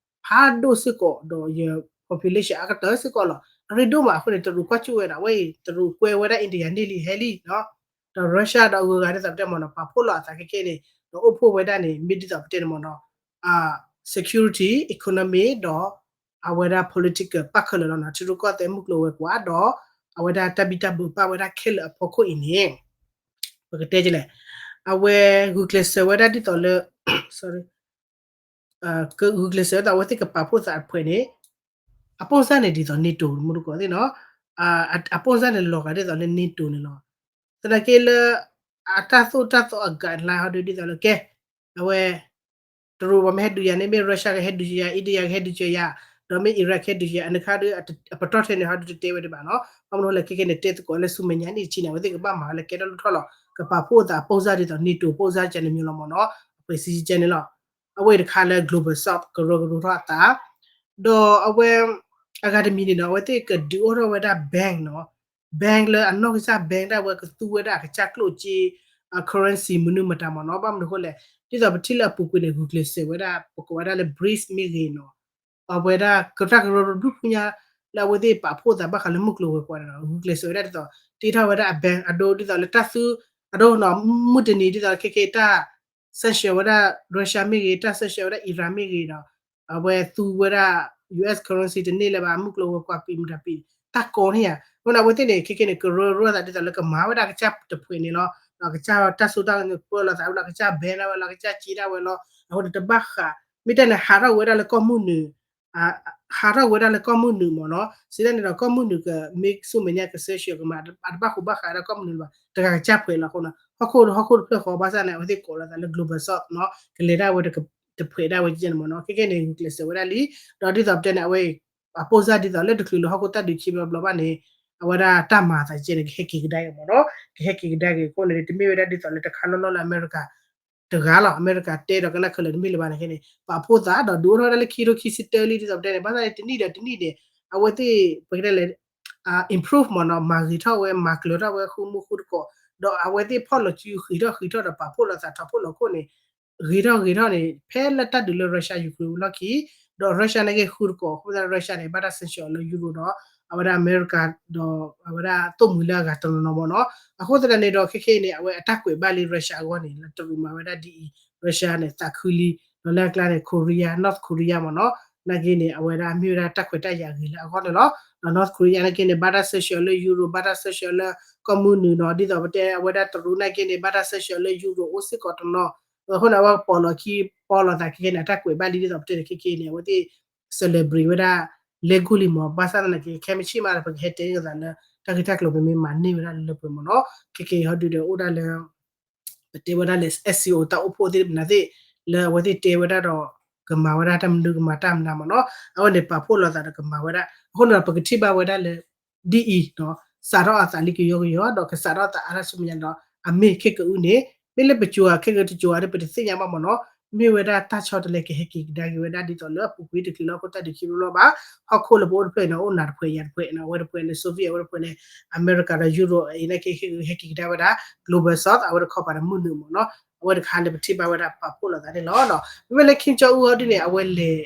ဖးဒိၣ်စ့ၢ်ကီး ဒီးယ population အါကတၢၢ်စ့ၢ်ကီးလီၤ. အရ့ဒိၣ်မးအဃိန့ၣ် တရူးကွၢ်ကၠူၣ်ဝဲဒၣ် အဝဲအံၤ တရူးကွဲဝဲဒၣ် India န့ၢ်လံဟဲလံနီၤ ဒီး Russia ဒီးအဂုၤအဂၤဒ်သိးပတဲမ့ၢ်နီၤ ပာ်ဖှိၣ်လီၤအသးခဲကဲန့ၣ် ဒီးအိၣ်ဖှိၣ်ဝဲဒၣ်န့ၣ် မ့ၢ်ဒ်သိးပတဲန့ၣ်မ့ၢ်နီၤ security, economy ဒီး အဝဲဒၣ် political ပၣ်ခဲလၢာ်လီၤနီၤ ထံရူၢ်ကီၢ်သဲးမုၢ်ကျိၤဝဲၤကွာ်ဒီး အဝဲဒၣ်တၢ်ဘံၣ်တၢ်ဘၢပာ်ဝဲဒၣ်ခဲလၢာ်အဖီခိၣ်အံၤန့ၣ် ပကတဲကလဲၣ် အဝဲဂုာ်ကျဲးစၢးဝဲဒၣ်ဒ်သိးလၢ sorry ဂုာ်ကျဲးစၢးဝဲဒၣ်အဝဲသ့ၣ်ကပာ်ဖှိၣ်သးအဖှဲးန့ၣ် အပိၢ်စၢ်န့ၣ်ဒ်သိး NATO မူတကိးသ့ၣ်နီၤ အပိၢ်စၢ်န့ၣ်လီၤဂာ်ဒ်သိးလၢ NATO န့ၣ်လီၤ. သနာ်က့လၢ အတၢ်သိၣ်တၢ်သီအ guideline ဟီဒုးဒ်သိးလၢကဲ အဝဲ တရူးပှၤမ့ၢ်ဟဲဒုးယၤန့ၣ် မ့ၢ် Russia ကဟဲဒုးယၤ India ကဟဲဒုးယၤ ဒီးမ့ၢ် Iraq ကဟဲဒုးယၤ အနခါဒုး အပတီၢ်ထဲန့ၣ် ဟီဒုးတတဲဝဲဒၣ်ဘၣ်နီၤ ဘၣ်မနုၤလဲၣ်ခဲကဲန့ၣ် တဲသကိးလၢဆူမဲာ်ညါန့ၣ်တဆံန့ၣ် အဝဲသ့ၣ်ကဘၣ်မၤဝဲလၢကဲထီၣ်လိၣ်ထီၣ်လီၤ ကပာ်ဖှိၣ်သးအပိၢ်စၢ်ဒ်သိး NATO ပိၢ်စၢ်ကဲန့ၣ်မ့ၢ်လီၤမ့ၢ်နီၤ အပှဲၤစံကဲန့ၣ်လီၤ. အဝဲတခါလၢ global south ကရၢကရိထီၣ်အသး ဒီးအဝဲ အဂၤတမံၤန့ၣ်နီၤ အဝဲသ့ၣ်ကဒုးအိၣ်ထီၣ်ဝဲဒၣ် bank နီၤ bank လၢအနီၢ်ကစၢ် bank ဒၣ်ဝဲကသူဝဲဒၣ်အကစၢ်ကျိၣ်စ့ currency မနုၤမတၤမ့ၢ်နီၤ ဘၣ်မနုၤအဃိလဲၣ် ဒ်သိးပထံၣ်လၢအပူၤကွံာ်န့ၣ် ဂုာ်ကျဲးစၢးဝဲဒၣ် ပကိးဝဲဒၣ်လၢ BRICS မ့ၢ်ဂ့ၤနီၤ အဝဲဒၣ်ကရၢကရိတဘျုးဖုညါ လၢအဝဲသ့ၣ်ပာ်ဖှိၣ်သးဘၣ်ဃးလၢမုၢ်ကျိၤဝဲၤကွာ်န့ၣ်ဒီး ဂုာ်ကျဲးစၢးဝဲဒၣ်ဒ်သိး တ့ထီၣ်ဝဲဒၣ်အ bank အဒိဒ်သိးလၢတၢ်သူ အဒိနီၤ မုၢ်တနံၤဒ်သိးခဲကဲတၢ် sanction ဝဲဒၣ် Russia မ့ၢ်ဂ့ၤ တၢ် sanction ဝဲဒၣ် Iran မ့ၢ်ဂ့ၤဒီး အဝဲသူဝဲဒၣ် US currency တန့ၢ်လၢၤဘၣ် မုၢ်ကျိၤဝဲၤကွာ်ပံာ်မတၤပံာ် တၢ်ကီန့ၣ်ဧါ အဃိန့ၣ် အဝဲသ့ၣ်န့ၣ် ခဲကဲန့ၣ် ကရၢကရိသးဒ်သိးလၢကမၤဝဲဒၣ်ကစၢ်တဖှဲးန့ၣ်လီၤ ဒီးကစၢ်တၢ်စိတၢ်ကမီၤပၢလီၤသးဝဲလီၤ ကစၢ် bank ဒၣ်ဝဲလီၤ ကစၢ်စ့ဒၣ်ဝဲလီၤ အဃိန့ၣ် တဘၣ်ဃး မ့ၢ်တၢ်န့ၣ် ဟးထီၣ်ဝဲဒၣ်လၢကီၢ်မုၢ်နုာ် ဟးထီၣ်ဝဲဒၣ်လၢကီၢ်မုၢ်နုာ်မ့ၢ်နီၤ စံးဒၣ်န့ၣ်ဒီး ကီၢ်မုၢ်နုာ်ကမ့ၢ်ဆူမဲာ်ညါက sanction ကမၤ အတဘၣ်ဃူဘၣ်ဃးဒၣ်ကီၢ်မုၢ်နုာ်လၢၤဘၣ် တဂၤကစၢ်ဖှဲးလီၤအဃိန့ၣ် ဟီၣ်ခိၣ်ဟီၣ်ခိၣ်တဖျၢၣ်ဃီ ဘၣ်ဆၣ်န့ၣ် အဝဲသ့ၣ်ကိးလီၤသးလၢ global south နီၤ ကလဲၤဒၣ်ဝဲ တဖှဲးဒၣ်ဝဲကဲန့ၣ်မ့ၢ်နီၤ ခဲကဲန့ၣ် ဂုာ်ကျဲးစၢးဝဲဒၣ်လံ ဒီးဒ်သိးပတဲန့ၣ် အဝဲ အပိၢ်စၢ်ဒ်သိးလၢတချုးလၢဟီၣ်ခိၣ်တၢ်ဒုးခံဘျီဘျီဘၣ်န့ၣ် အဝဲဒၣ်တၢ်မၤအသးကဲန့ၣ် ကဟဲက့ၤကဒါက့ၤမ့ၢ်နီၤ ကဟဲက့ၤကဒါက့ၤအဃိန့ၣ် တမ့ၢ်ဝဲဒၣ်ဒ်သိးလၢတခါလီၢ်လီၢ်လၢအမဲရကၤ တဂၤလီၤ အမဲရကၤတဲဒီးကနၣ်ခဲလၢာ်တမ့ၢ်လၢၤဘၣ်န့ၣ်ခဲန့ၣ် ပာ်ဖှိၣ်သးဒီးဒုးအိၣ်ထီၣ်ဝဲဒၣ်လၢခံထိခံဆံတၢလံဒ်သိးပတဲန့ၣ် ဘၣ်ဆၣ်န့ၣ် တနံၣ်ဒီးတနံၣ်န့ၣ် အဝဲသ့ၣ် ပကတဲလဲၣ် improve မ့ၢ်နီၤ မၤဂ့ၤထီၣ်ဝဲ မၤကျၢၤထီၣ်ဝဲဃုမူဃုတကိး ဒီးအဝဲသ့ၣ်ဖီၣ်လီၤစုဃံးထီၣ်ဃံးထီၣ်ဒီးပာ်ဖှိၣ်လီၤသးထီၣ်ဖှိၣ်လီၤခိၣ်န့ၣ် ဂ့ၤထီၣ်ဂ့ၤထီၣ်န့ၣ် ဖဲလၢတၢ်ဒုးလၢ Russia Ukraine လီၢ်ခံ ဒီး Russia န့ၣ်က့ၤဃုတကိး အဃိသတး Russia န့ၣ် ဘၣ်တၢ် sanction လၢ Europe ဒီး အဝဲဒၣ်အမဲရကၤ ဒီးအဝဲဒၣ်သိၣ်မှံၤလၢအဂၤတနီၤနီၤမ့ၢ်နီၤ အဃိသတးန့ၣ်ဒီးခဲခဲအံၤန့ၣ် အဝဲအတၢ်ကွဲးဘၣ်လံ Russia အဂီၢ်န့ၣ် လၢတရူးမၤဝဲဒၣ်ဒ်အံၤ Russia န့ၣ် သးခုလံ ဒီးလၢအကျါန့ၣ် Korea North Korea မ့ၢ်နီၤ နာ်က့န့ၣ် အဝဲဒၣ်မ့ၢ်ဝဲဒၣ်တၢ်ခွဲးတၢ်ယာ်အဂ့ၤလၢအဂီၢ်န့ၣ်လီၤ ဒီး North Korea နာ်က့န့ၣ် ဘၣ်တၢ် sanction လၢ Europe ဘၣ်တၢ် sanction လၢကီၢ်မုၢ်နုာ်နီၤ ဒ်သိးပတဲအဝဲဒၣ်တရူးနာ်က့န့ၣ် ဘၣ်တၢ် sanction လၢ Europe အိၣ်စ့ၢ်ကီးတနီၤ အဃိန့ၣ် အဝဲကပီၤလီၤခံ ပီၤလီၤသးခဲခဲန့ၣ် အတၢ်ကွဲးဘၣ်လံဒ်သိးပတဲန့ၣ် ခဲခဲအံၤန့ၣ် အဝဲသ့ၣ် celebrate ဝဲဒၣ် လဲၤဂူာ်လံမ့ၢ် ဘၣ်ဆၣ်သနာ်က့ ခဲမုၢ်ဆ့ၣ်မးဒီး ပကဟဲတဲန့ၢ်သးလၢ တၢ်ဂ့ၢ်တၢ်ကျိၤပမ့ၢ်မၤန့ၢ်ဝဲဒၣ်လၢပှဲၤမ့ၢ်နီၤ ခဲခဲအံၤဟီဒုးဒီးအိၣ်ဒၣ်လၢ ပတဲဝဲဒၣ်လၢ SCO တၢ်အိၣ်ဖှိၣ်သ့ၣ်မနုၤသ့ၣ် လၢအဝဲသ့ၣ်တဲဝဲဒၣ်ဒီး ကမၤဝဲဒၣ်တၢ်မနုၤကမၤတၢ်မနုၤမ့ၢ်နီၤ အဝဲန့ၣ်ပာ်ဖှိၣ်လီၤသးဒီးကမၤဝဲဒၣ် အဃိန့ၣ်ဒီး ပကထံၣ်ဘၣ်ဝဲဒၣ်လၢ ဒ်အံၤနီၤ စးထီၣ်အသးလံကယီကယီ ဒီးကစးထီၣ်အသးအါထီၣ်ဆူမဲာ်ညါဒီး အမ့ၢ်ခဲကအုၣ်န့ၣ် မ့ၢ်လၢပစိၤဧါ ခဲကတစိၤဧါဒီး ပတသ့ၣ်ညါဘၣ်မ့ၢ်နီၤ မ့ၢ်ဝဲဒၣ်တၢ်ဆီတလဲကဟဲက့ၤကဒါက့ၤဝဲဒၣ်ဒ်သိးလၢအပူၤကွံာ်တချုးလၢဟီၣ်ခိၣ်တၢ်ဒုးခံဘျီဘျီဘၣ် ဟီၣ်ခိၣ်လၢပအိၣ်တဖျၢၣ်အံၤန့ၣ် အိၣ်နၤတဖှဲးယၤတဖှဲးနီၤ အဝဲတဖှဲးလၢ Soviet အဝဲတဖှဲးလၢ အမဲရကၤဒီး Europe အံၤနာ်က့ ဟဲက့ၤကဒါဝဲဒၣ် global south အဝဲတခီပၤဒီးမုၢ်နုာ်မ့ၢ်နီၤ အဝဲတခါန့ၣ် ပထံၣ်ဘၣ်ဝဲဒၣ်ပာ်ဖှိၣ်လိာ်သးန့ၣ်လီၤ. မ့မ့ၢ်လၢ Kim Jong Un အီၤဒ်န့ၣ် အဝဲလဲၤ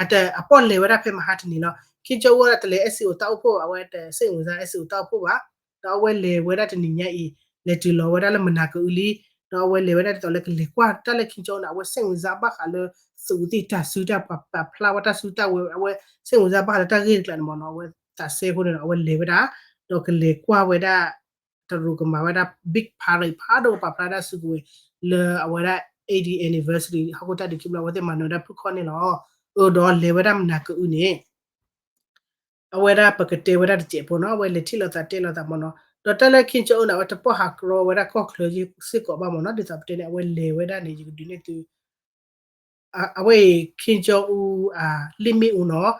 အတ အပီၣ်လဲၤဝဲဒၣ်ဖဲမဟါတနံၤလီၤ. Kim Jong Un အီၤတလဲၤ SCO တၢ်အိၣ်ဖှိၣ် အဝဲတစ့ၣ်ဝင်စား SCO တၢ်အိၣ်ဖှိၣ်ဘၣ်. ဒီးအဝဲလဲၤဝဲဒၣ်တနံၤညါအံၤ လဲၤတုၤလီၤဝဲဒၣ်လၢမနၤကအုလံ ဒီးအဝဲလဲၤဝဲဒၣ်ဒ်သိးလၢကလဲၤကွၢ်တၢ်လၢ Kim Jong Un န့ၣ် အဝဲစ့ၣ်ဝင်စားဘၣ်ဃးလၢ သုးသ့ၣ်တၢ်စုတၢ်ပာ်ဖျါဝဲတၢ်စုတၢ်ဝဲၤ အဝဲစ့ၣ်ဝင်စားဘၣ်ဃးလၢတၢ်ဂ့ၢ်တကျါန့ၣ်မ့ၢ်နီၤ အဝဲသးစဲအဃိန့ၣ်ဒီး အဝဲလဲၤဝဲဒၣ် ဒီးကလဲၤကွၢ်ဝဲဒၣ် တရူးကမၤဝဲဒၣ် big parade ဖးဒိၣ်ကပာ်ဖျါဒၣ်စုကဝဲၤ လၢအဝဲဒၣ် eighty anniversary ဟီၣ်ခိၣ်တၢ်ဒုးခံဘျီ အဝဲသ့ၣ်မၤနၢၤဝဲဒၣ်ဖုၣ်ခီၣ်န့ၣ်လီၤ. အၢ ဒီးလဲၤဝဲဒၣ်မနၤကအုန့ၣ် အဝဲဒၣ်ပကတဲဝဲဒၣ်တစဲးဖိနီၤ အဝဲလဲၤထံၣ်လိာ်သးတဲလိာ်သးမ့ၢ်နီၤ ဒီးတၢ်လၢ Kim Jong Un န့ၣ် အဝဲတပီၢ်ဟးကြီဝဲဒၣ်ကီၢ်ချၢစ့ၢ်ကီးဘၣ်မ့ၢ်နီၤ ဒ်သိးပတဲန့ၣ် အဝဲလဲၤဝဲဒၣ်န့ၣ် ယကဒုးနဲၣ်သု အဝဲအံၤ Kim Jong Un အ လ့ၣ်မ့ၣ်အူနီၤ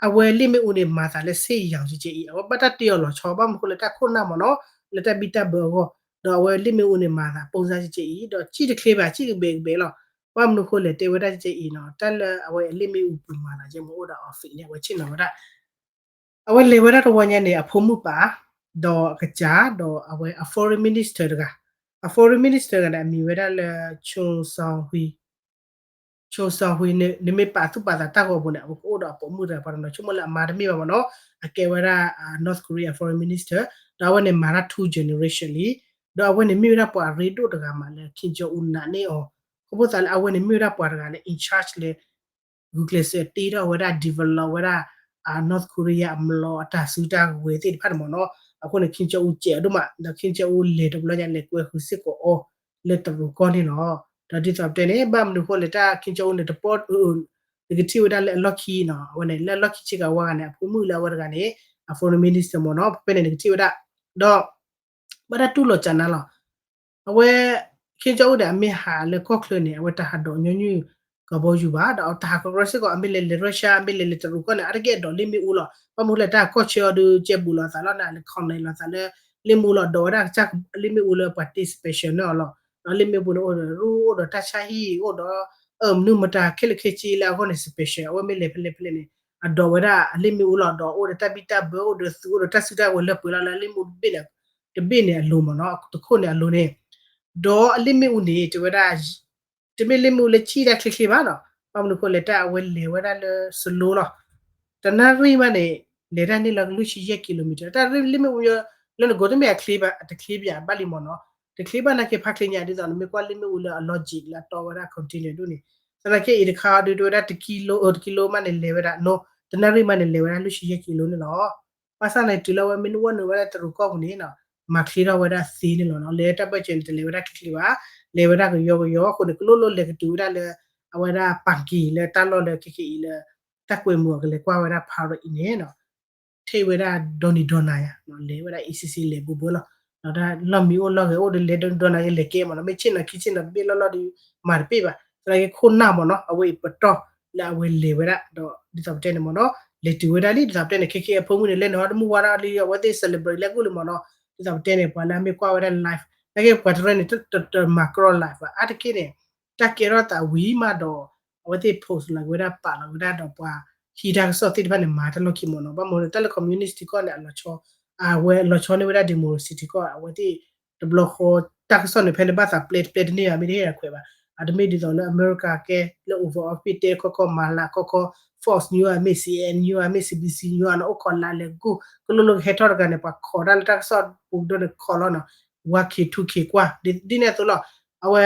အဝဲလ့ၣ်မ့ၣ်အူန့ၣ် မၤသးလၢစ့ၣ်ယီၤကဲကဲအံၤ အဝဲဘၣ်တၢ်တ့အီၤလီၤဆီ ဘၣ်မနုၤဃိလၢတၢ်ခိၣ်နၢ်မ့ၢ်နီၤ လၢတၢ်ဘံၣ်တၢ်ဘၢအဂီၢ် ဒီးအဝဲလ့ၣ်မ့ၣ်အူန့ၣ် မၤသးပိၢ်စၢ်ကဲကဲအံၤ ဒီးစံၣ်တချ့ဘၣ် စံၣ်ကဘဲးကဘဲးလီၤ. ဘၣ်မနုၤဃိလဲၣ် တဲဝဲဒၣ်ကဲကဲအံၤနီၤ တၢ်လၢအဝဲအလ့ၣ်မ့ၣ်အူပူၤမၤသးကဲမ့ၢ်အိၣ်ဒီးအီၤ fake န့ၣ် အဝဲဆ့ၣ်နီၤဝဲဒၣ် အဝဲလဲၤဝဲဒၣ်တဝီညါန့ၣ် အဖိမုၣ်ပၢ် ဒီးအကစၢ် ဒီးအဝဲအ foreign minister တဂၤ, အ foreign minister တဂၤန့ၣ် အမံၤဝဲဒၣ်လၢ Choi Soon-hui, Choi Soon-hui န့ၣ် နမ့ၢ်ပာ်သူၣ်ပာ်သးတၢ်ဂီၤပူၤန့ၣ် အကအိၣ်ဒီးအပိာ်မုၣ်တဂၤ ပှၤတနီၤဆိကမိၣ်လၢအမါတမ့ၢ်ဘၣ်မ့ၢ်နီၤ, အကဲဝဲဒၣ် North Korea foreign minister, ဒီးအဝဲန့ၣ်မၤတၢ် two generation လံ, ဒီးအဝဲန့ၣ်မ့ၢ်ဝဲဒၣ်ပှၤအရ့ဒိၣ်တဂၤမးလၢ Kim Jong Un နာ်န့ၢ်အီၤ, ခီဖျိသးလၢအဝဲန့ၣ်မ့ၢ်ဝဲဒၣ်ပှၤတဂၤလၢ in charge လၢ ဂုာ်ကျဲးစၢးတ့ထီၣ်ဝဲဒၣ် develop ဝဲဒၣ် North Korea အမျိာ်အတၢ်စုတၢ်ကဝဲၤသ့ၣ်တဖၣ်န့ၣ်မ့ၢ်နီၤ, အဃိန့ၣ် Kim Jong Un စဲးအီၤဒိၣ်မး, ဒီး Kim Jong Un လဲၤတဘျီညါ လဲၤကွဲဃုာ်စ့ၢ်ကီးအီၤ လၢတရူးကီၢ်န့ၣ်လီၤ. ဒီးဒ်သိးပတဲန့ၣ် ဘၣ်မနုၤအဃိလဲၣ် တၢ် Kim Jong Un န့ၣ်တပီၢ်အၢ နကထံၣ်ဝဲဒၣ်လၢအလီၢ်ခံနီၤ, အဝဲန့ၣ် လၢအလီၢ်ခံဆ့ကၤဝါဂၤန့ၣ် အဖိမုၣ်လၢအဝဲတဂၤန့ၣ် အ foreign minister မ့ၢ်နီၤ, ဖဲဖဲန့ၣ် နကထံၣ်ဝဲဒၣ်, ဒီး ဘၣ်တၢ်တူၢ်လိာ်စှၤနၤလီၤ. အဝဲ Kim Jong Un န့ၣ် အမ့ၢ်ဟးလၢကီၢ်ချၢန့ၣ် အဝဲတဟးဒိးညီနုၢ်ကဘီယူၤဘၣ်, ဒီးတဟးကရၢစ့ၢ်ကီး အမ့ၢ်လဲၤလဲၤ Russia အမ့ၢ်လဲၤလဲၤတရူးကီၢ်န့ၣ် အါတက့ၢ်အဒိးလ့ၣ်မ့ၣ်အူလီၤ. ဘၣ်မနုၤလဲၣ် တၢ်ကီၢ်ဆၢအီၤဒုး ကဲဘူးလိာ်အသးလီၤန့ၣ် လဲၤ connect လိာ်သးလၢ လ့ၣ်မ့ၣ်အူလီၤ, ဒိးဝဲဒၣ်ကစၢ်လ့ၣ်မ့ၣ်အူလၢပှၤတ့ special န့ၢ်အီၤလီၤ. ဒီးလ့ၣ်မ့ၣ်အူပူၤန့ၣ် အိၣ်ဒီးရူၢ် အိၣ်ဒီးတၢ်ဆါဟံၣ် အိၣ်ဒီး အၢ မနုၤမတၤခဲလၢာ်ခဲဆ့လၢအဂီၢ်န့ၣ် special အဝဲမ့ၢ်လဲၤဖဲလဲၣ်ဖဲလဲၣ်န့ၣ် အဒိးဝဲဒၣ်အလ့ၣ်မ့ၣ်အူလီၤ, ဒီးအိၣ်ဒီးတၢ်ဘံၣ်တၢ်ဘၢ အိၣ်ဒီးသုး အိၣ်ဒီးတၢ်စုတၢ်ဝဲၤလၢပှဲၤလီၤလၢလ့ၣ်မ့ၣ်အူတဘ့ၣ်န့ၣ် တဘ့ၣ်န့ၣ်အလိၤမ့ၢ်နီၤ, တခိၣ်န့ၣ်အလိၤန့ၣ်, ဒီးအလ့ၣ်မ့ၣ်အူန့ၣ် တဲဝဲဒၣ် တမ့ၢ်လ့ၣ်မ့ၣ်အူလၢဆံၣ်တၢ်ချ့ချ့ဘၣ်နီၤ, ဘၣ်မနုၤအဃိလဲၣ် တၢ်အဝဲလဲၤဝဲဒၣ်လၢ slow လီၤ. တနၣ်ရံၣ်မးန့ၣ် လဲၤတၢ်န့ၢ်လၢလွံၢ်ဆံယဲၢ် kilometer တၢ်လ့ၣ်မ့ၣ်အူလၢနကိးတမ့ၢ်အချ့ဘၣ် အတချ့ဘၣ်ဘၣ်လံမ့ၢ်နီၤ, တချ့ဘၣ်နာ်က့ဖးချ့ညါ ဒ်သိးနမ့ၢ်ကွၢ်လ့ၣ်မ့ၣ်အူလၢအ logic လၢအတီဝဲဒၣ် continue ဒိၣ်န့ၣ်, သနာ်က့အံၤတခါဒုးတဝဲဒၣ် တကံလိ တကံလိမးန့ၣ်လဲၤဝဲဒၣ် နီၤ တနၣ်ရံၣ်မးန့ၣ်လဲၤဝဲဒၣ်လွံၢ်ဆံယဲၢ် kilo န့ၣ်လီၤ. ဘၣ်ဆၣ်န့ၣ် တုၤလၢအဝဲမ့ၢ်နုာ်ဝဲနုာ်ဝဲဒၣ်တရူးကီၢ်ပူၤန့ၣ်နီၤ, မၤချ့ထီၣ်ဝဲဒၣ်သ့န့ၣ်လီၤနီၤ, လဲၤတၢ်ဘၢၣ်စၢၤန့ၣ် တလဲၤဝဲဒၣ်ချ့ချ့ဘၣ်, လဲၤဝဲဒၣ်ကယီကယီအဃိန့ၣ် ကလိလိလဲၤကတုၤဝဲဒၣ်လၢ အဝဲဒၣ် parking လၢတၢ်လီၢ်လၢခဲခဲအံၤလၢ တၢ်ကွဲမုာ်အီၤကလဲၤကွၢ်ဝဲဒၣ် parade အံၤန့ၣ်နီၤ, ထံၣ်ဝဲဒၣ်ဒီနံၤဒီနၤယါ လဲၤဝဲဒၣ် easy easy လဲၤဘူးဘူးလီၤ. ဒီးတၢ်လီၢ်မံအိၣ်လီၢ်ဂဲၤအိၣ်ဒီးလဲၤဒီနံၤဒီနၤယါလဲၤကဲမ့ၢ်နီၤ, မ့ၢ်ဆ့ၣ်နီၤခံဆ့ၣ်နီၤတဘ့ၣ်လီၢ်လီၢ်ဒီး မၤတပ့ၢ်ဘၣ်, သနာ်က့ခိၣ်နၢ်မ့ၢ်နီၤ အဝဲအံၤပတီၢ်လၢအဝဲလဲၤဝဲဒၣ် ဒီးဒ်သိးပတဲန့ၣ်မ့ၢ်နီၤ လဲၤတုၤဝဲဒၣ်လံ ဒ်သိးပတဲန့ၣ် ခဲခဲအဖိမုၣ်န့ၣ် လဲၤနုာ်ဟီတမုၢ်ဝါဒၣ်လံ အဝဲသ့ၣ် celebrate လၢအဂီၢ်လံမ့ၢ်နီၤ, ဒ်သိးပတဲန့ၣ် ပှၤလၢအမ့ၢ်ကွၢ်ဝဲဒၣ် live သနာ်က့ပှၤတရၢန့ၣ် တမၤကြီ live ဘၣ် အါတက့ၢ်န့ၣ် တၢ်ကဲထီၣ်သးဝံၤမးဒီး အဝဲသ့ၣ် post လီၤက့ၤဝဲဒၣ်ပာ်လီၤက့ၤဝဲဒၣ်ဒီးပှၤဟံးတၢ်ကစီၣ်သ့ၣ်တဖၣ်န့ၣ် မၤတၢ်လီၢ်ခံမ့ၢ်နီၤ, ဘၣ်မနုၤတၢ်လၢ communist ထံကီၢ်န့ၣ် အလီၤဆီ အဝဲလီၤဆီန့ၢ်ဝဲဒၣ် democracy ထံကီၢ် အဝဲသ့ၣ်တဘျီဃီ တၢ်ကစီၣ်န့ၣ် ဖဲန့ၣ်ဘၣ်သးပျဲတပျဲတန့ၢ်ဘၣ် မ့ၢ်တဟ့ၣ်အခွဲးဘၣ်, အတမ့ၢ်ဒ်သိးလၢ America ကဲလၢ Oval Office တဲခီခီ မၤလၤခီခီ Fox News မ့ၢ် CNN News မ့ၢ် CBC News န့ၣ် အိၣ်ခိးလါလဲၤဂိၢ် ကလိလိကဟဲထီၣ်တဂၤန့ၣ် ပှၤခိးတၢ်လၢတၢ်ကစီၣ်ပူၤကဒိၣ်န့ၣ်ခိးလီၤနီၤ ဝါခ့ထူခ့ကွၢ် ဒ်န့ၣ်အသိးလီၤ. အဝဲ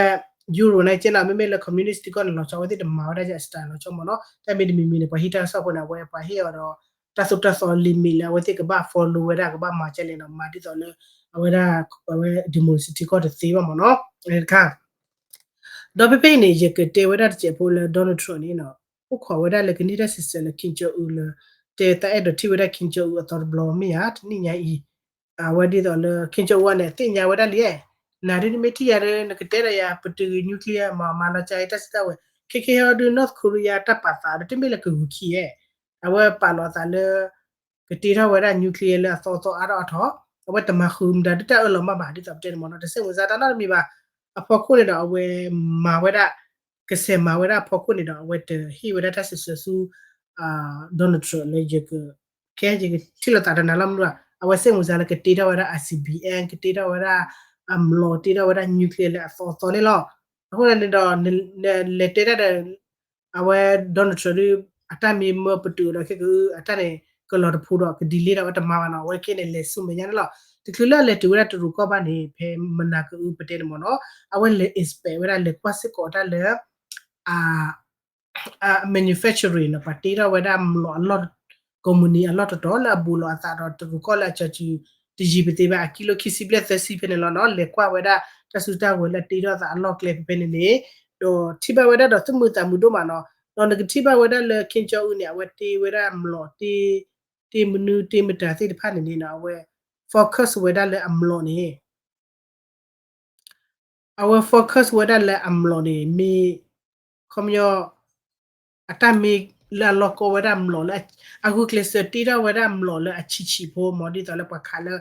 Europe န့ၣ်ကဲနီၤ မ့မ့ၢ်လၢ communist ထံကီၢ်န့ၣ် လီၤဆီအဝဲသ့ၣ်တမၤဝဲဒၣ်ယဲ style လီၤဆီမ့ၢ်နီၤ, တၢ်မ့ၢ်တမံၤမံၤန့ၣ် ပှၤဟံးတၢ်ကစီၣ်ဖိန့ၣ် အဝဲပှၤဟ့ၣ်အီၤဒီး တၢ်သိၣ်တၢ်သီ limit လၢအဝဲသ့ၣ်ကဘၣ် follow ဝဲဒၣ် ကဘၣ်မၤကဲလဲၣ်နီၤ မၤဒ်သိးလၢ အဝဲဒၣ် အဝဲ democracy ထံကီၢ်တသ့ဘၣ်မ့ၢ်နီၤ တခါ ဒီးဖဲဖဲအံၤန့ၣ် ယကတဲဝဲဒၣ်တစဲးဖိလၢ Donald Trump န့ၣ်နီၤ အိၣ်ခိးဝဲဒၣ်လၢကန့ၢ်တၢ်စံးဆၢလၢ Kim Jong Un လၢ တဲသးအဲၣ်ဒိးထံၣ်ဝဲဒၣ် Kim Jong Un အသီတဘျီမ့ၢ်ဧါ တနံၣ်ညါအံၤ အဝဲဒ်သိးလၢ Kim Jong Un န့ၣ် သ့ၣ်ညါဝဲဒၣ်လံ နၤဒ်နမ့ၢ်ထံၣ်ယၤဒီး နကတဲဒီးယၤ ပတုာ်ဂ့ၤ nuclear မၤမၤလီၤကၢအံၤ တၢ်စုတၢ်ဝဲၤ ခဲခဲဟီဒုး North Korea တၢ်ပာ်သးဒီး တမ့ၢ်လၢကဂုာ်ခံဧါ အဝဲပာ်လီၤသးလၢ ကတ့ထီၣ်ဝဲဒၣ် nuclear လၢအသီသီအါထီၣ်အါထီၣ် အဝဲတမၤဃုာ်မတၤဒ်တၢ်အၢၣ်လီၤမးဘၣ် ဒ်သိးပတဲန့ၣ်မ့ၢ်နီၤ တဆဲးမုၢ်စါတၢ်နီတမံၤဘၣ် အဖီခိၣ်န့ၣ်ဒီး အဝဲမၤဝဲဒၣ် ကစဲးမၤဝဲဒၣ်အဖီခိၣ်န့ၣ်ဒီး အဝဲတဟ့ၣ်ဝဲဒၣ်တၢ်စံးဆၢဆူ Donald Trump လၢယက ခဲယကထံၣ်လိာ်သးတနၤလီၤမနုၤ အဝဲစဲးမုၢ်စါလၢကတ့ထီၣ်ဝဲဒၣ် I C B M ကတ့ထီၣ်ဝဲဒၣ် အမျိာ်တ့ထီၣ်ဝဲဒၣ် nuclear လၢအသီသီန့ၣ်လီၤ. အဃိန့ၣ်ဒီး လဲၤတဲတၢ်ဒီး အဝဲ Donald Trump ဒုး အတၢ်မ့ၢ်မၢပတုာ်ဒီးခဲကအု အတၢ်န့ၣ် ကလီၤတဖိဒီး က delay ဒီးဝဲတမၤဘၣ်နီၤ အဝဲခဲန့ၣ် လဲၤဆူမဲာ်ညါန့ၣ်လီၤ. တချုးလၢအလဲၤတုၤဝဲဒၣ်တရူးကီၢ်ဘၣ်န့ၣ် ဖဲမနၤကအုပတဲန့ၣ်မ့ၢ်နီၤ အဝဲလဲၤ inspect ဝဲဒၣ် လဲၤကွၢ်စ့ၢ်ကီးတၢ်လၢ အ အ manufacturing နီၤ ပှၤတ့ထီၣ်ဝဲဒၣ်မျိာ်အလီၢ် ကိးမုၢ်နံၤအလီၢ်တတီၤလၢအဘူးလီၤအသးဒီးတရူးကီၢ်လၢအကၠီၤစုၤ တယံာ်ပသ့ဘၣ် အကံလိခံဆံဘျဲၣ်သၢဆံဖဲန့ၣ်လီၤနီၤ လဲၤကွၢ်ဝဲဒၣ်တၢ်စုတၢ်ဝဲၤလၢအတ့ထီၣ်သးအလီၢ်ကျဲဖဲဖဲန့ၣ်န့ၣ် ဒီးထံၣ်ဘၣ်ဝဲဒၣ်ဒီးသူၣ်မုာ်သးမုာ်ဒိၣ်မးနီၤ ဒီးနကထံၣ်ဘၣ်ဝဲဒၣ်လၢ Kim Jong Un န့ၣ် အဝဲတ့ဝဲဒၣ်မျိာ်တ့ တ့မနုၤတ့မတၤသ့ၣ်တဖၣ်န့ၣ်န့ၣ်နီၤ အဝဲ focus ဝဲဒၣ်လၢအမျိာ်န့ၣ် အဝဲ focus ဝဲဒၣ်လၢအမျိာ်န့ၣ် မ့ၢ် ခီပညီ အတၢ်မ့ၢ်လၢအလီၢ်ကီဝဲဒၣ်မျိာ်လၢ အဂုာ်ကျဲးစၢးတ့ထီၣ်ဝဲဒၣ်မျိာ်လၢအဆံးဆံးဖိ မ့ၢ်ဒ်သိးလၢပှၤခးလၢ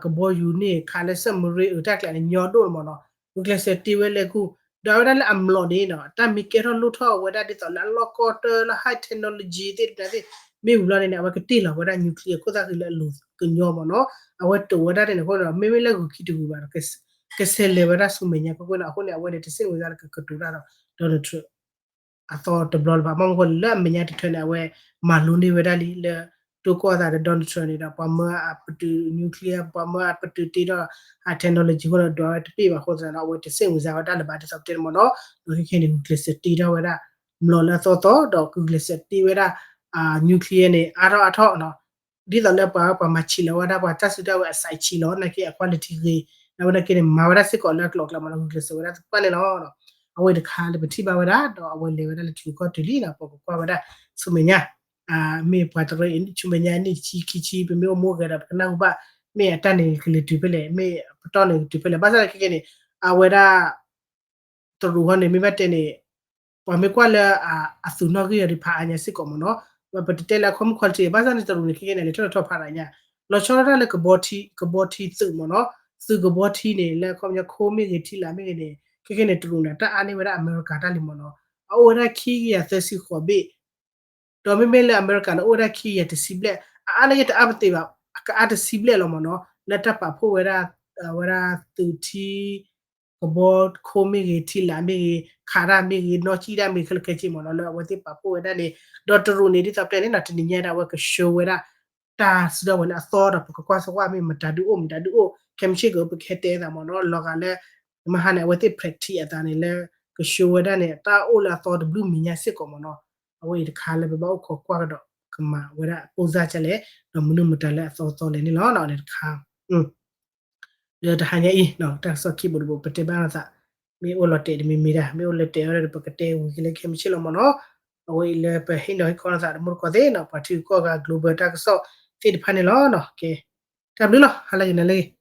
ကဘီယူၤန့ၣ် ခးလၢ submarine အတၢ်ကျဲၤန့ၣ် ညီဒိၣ်မ့ၢ်နီၤ ဂုာ်ကျဲးစၢးတ့ဝဲလၢကူၣ် ဒီးအဝဲဒၣ်လၢအမျိာ်န့ၣ်နီၤ တၢ်မ့ၢ်ကဲထီၣ်လိၣ်ထီၣ်ဝဲဒၣ်ဒ်သိးလၢအလီၢ်ကီတၢၢ်လၢ high technology သ့ၣ်တဖၣ်သ့ၣ် မ့ၢ်ဝံၤဘျီန့ၣ်န့ၣ် အဝဲကတ့ၢ်လီၤဝဲဒၣ် nuclear အခိၣ်သၣ်ဃံလၢအလိၤကညီမ့ၢ်နီၤ, အဝဲတိာ်ဝဲဒၣ်န့ၣ်အဃိဒီး မ့မ့ၢ်လၢဂုာ်ခံတဂုာ်ဘၣ်ဒီး ကဆဲးလဲၤဝဲဒၣ်ဆူမဲာ်ညါကွ့ၢ်ကွ့ၢ်နီၤ, အဃိန့ၣ် အဝဲန့ၣ်တစ့ၣ်ဝဲဒၣ်လၢကကတိၤတၢ်ဒီး Donald Trump အသီတဘျီလၢၤဘၣ်, မ့ၢ်မနုၤဃိလဲၣ် လၢအမဲာ်ညါတထၢၣ်န့ၣ် အဝဲမၤလိန့ၢ်ဝဲဒၣ်လံ လၢတိကိၢ်အသးဒီး Donald Trump န့ၣ်ဒီး ပှၤမၢအပတုာ် nuclear ပှၤမၢအပတုာ်တ့ထီၣ် အ technology အဃိဒီး ဒွးဝဲတပ့ၢ်ဘၣ်အဃိသတးဒီး အဝဲတစ့ၣ်ဝဲစါဝဲဒၣ်လၢၤဘၣ် ဒ်သိးပတဲန့ၣ်မ့ၢ်နီၤ, ဒီးခဲခဲန့ၣ် ဂုာ်ကျဲးစၢးတ့ထီၣ်ဝဲဒၣ် မျိာ်လၢအသီသီ ဒီးဂုာ်ကျဲးစၢးတ့ဝဲဒၣ် nuclear န့ၣ် အါထီၣ်အါထီၣ်နီၤ, ဒ်သိးလၢပှၤပှၤမၤဆံးလီၤဝဲဒၣ် ပှၤတၢ်စုတၢ်ဝဲၤအစဲးဆံးလီၤ နာ်က့အ quality ဂ့ၤ, ဒီးဝဲနာ်က့န့ၣ် မၤဝဲဒၣ်စ့ၢ်ကီးလၢအကျိၤအကျဲမ့ၢ်နီၤ, ဂုာ်ကျဲးစၢးဝဲဒၣ်သပှၢ်န့ၣ်လီၤ. အဝဲတခါလၢပထံၣ်ဘၣ်ဝဲဒၣ် ဒီးအဝဲလဲၤဝဲဒၣ်လၢထံဂုၤကီၢ်ဂၤလံနီၤ, ပကကွၢ်ဝဲဒၣ်ဆူမဲာ်ညါ မ့ၢ်ပှၤတရၢအံၤ ဆူမဲာ်ညါနံၣ်တဆံခံဆံ ပမ့ၢ်အိၣ်မူအိၣ်ဂဲၤဒီး ပကနၢ်ဟူဘၣ် မ့ၢ်အတၢ်န့ၣ်ကလဲၤတုၤဖဲလဲၣ်, မ့ၢ်ပတီၢ်န့ၣ်ကတုၤဖဲလဲၣ်, ဘၣ်ဆၣ်ဒီးခဲခဲန့ၣ် အဝဲဒၣ် တရူးဟီန့ၣ် မ့ၢ်ဘၣ်တဲန့ၣ် ပှၤမ့ၢ်ကွၢ်လၢအသူးနီၣ်ဂံၢ်အီၤဒံးဖးအါညါစ့ၢ်ကီးမ့ၢ်နီၤ, ပတတဲလၢအခီၣ်မုၣ် quality ဘၣ်ဆၣ်န့ၣ် တရူးန့ၣ် ခဲခဲန့ၣ် လဲၤထီၣ်လဲၤထီဖးဒိၣ်ညါ, လီၤဆီဒၣ်တၢ်လၢကဘီထံ ကဘီထံသုးမ့ၢ်နီၤ, သုးကဘီထံန့ၣ် လၢအခီပညီခိမ့ၢ်ဂ့ၤ ထံလာ်မ့ၢ်ဂ့ၤန့ၣ် ခဲခဲန့ၣ် တရူးန့ၣ် တၢ်အါန့ၢ်ဝဲဒၣ်အမဲရကၤတၢ်လံမ့ၢ်နီၤ, အအိၣ်ဝဲဒၣ်ခံကယၤသၢဆံဃိးဘ့ၣ် ဒီးမ့မ့ၢ်လၢအမဲရကၤန့ၣ် အိၣ်ဝဲဒၣ်ခံကယၤတဆံဘျဲၣ်, အအါန့ၢ်က့တအါပသ့ဘၣ်, ကအါတဆံဘျဲၣ်လီၤမ့ၢ်နီၤ, လၢတၢ်ပာ်ဖှိၣ်ဝဲဒၣ် ဝဲဒၣ်သုးထံ ကဘီခိမ့ၢ်ဂ့ၤ ထံလာ်မ့ၢ်ဂ့ၤ ခးတၢ်မ့ၢ်ဂ့ၤ နီၣ်စံၣ်တၢ်မ့ၢ်ဂ့ၤ ခဲလၢာ်ခဲဆ့မ့ၢ်နီၤ လၢအဝဲသ့ၣ်ပာ်ဖှိၣ်ဝဲဒၣ်န့ၣ်, ဒီးတရူးန့ၣ် ဒ်သိးပတဲန့ၣ်နီၤ တနံၤညါဒၣ်ဝဲကဆှၢဝဲဒၣ် တၢ်စုဒီဝဲလၢအသီဒီး ပကကွၢ်စ့ၢ်ကီးမ့ၢ်မတၤဒုးအိၣ် မတၤဒုးအိၣ် ခဲမုၢ်ဆ့ၣ်ကပကဟဲတဲသးမ့ၢ်နီၤ, လီၤဂာ်လၢ မဟါန့ၣ် အဝဲသ့ၣ် practice အသးန့ၣ်လၢ ကဆှၢဝဲဒၣ်န့ၣ် တၢ်အိၣ်လၢအသီတဘျုးမဲာ်ညါစ့ၢ်ကီးမ့ၢ်နီၤ, အဝဲအံၤတခါလၢပဘၣ်အိၣ်ခိးကွၢ်ကဒီး ကမၤဝဲဒၣ်ပိၢ်စၢ်ကလဲၣ် ဒီးမနုၤမတၤလၢအသီသီလဲၣ်န့ၣ်လီၤ, န့ၣ်တခါ ဒီးတဟါညါအံၤ တၢ်ကစီၣ်ခံဘိတဘိ ပတဲဘၣ်လိာ်သး, မ့ၢ်အိၣ်လီၤတဲာ်တမံၤမံၤဒၣ် မ့ၢ်အိၣ်လၢတဲာ်အီၤဒီး ပကတဲဝံၤက့ၤလၢခဲမုၢ်ဆ့ၣ်လီၤမ့ၢ်နီၤ, အဝဲအံၤလၢပဟ့ၣ်နီၤဟ့ၣ်ခီလိာ်သးဒီးမိၢ်တကိးသ့ၣ်နီၤ ပှၤထံဂုၤကီၢ်ဂၤ global တၢ်ကစီၣ်သ့ၣ်တဖၣ်န့ၣ်လီၤ, ကဲ, တၢ်ဘျုးလီၤ ဟါလၢဂ့ၤနၤလၢဂ့ၤ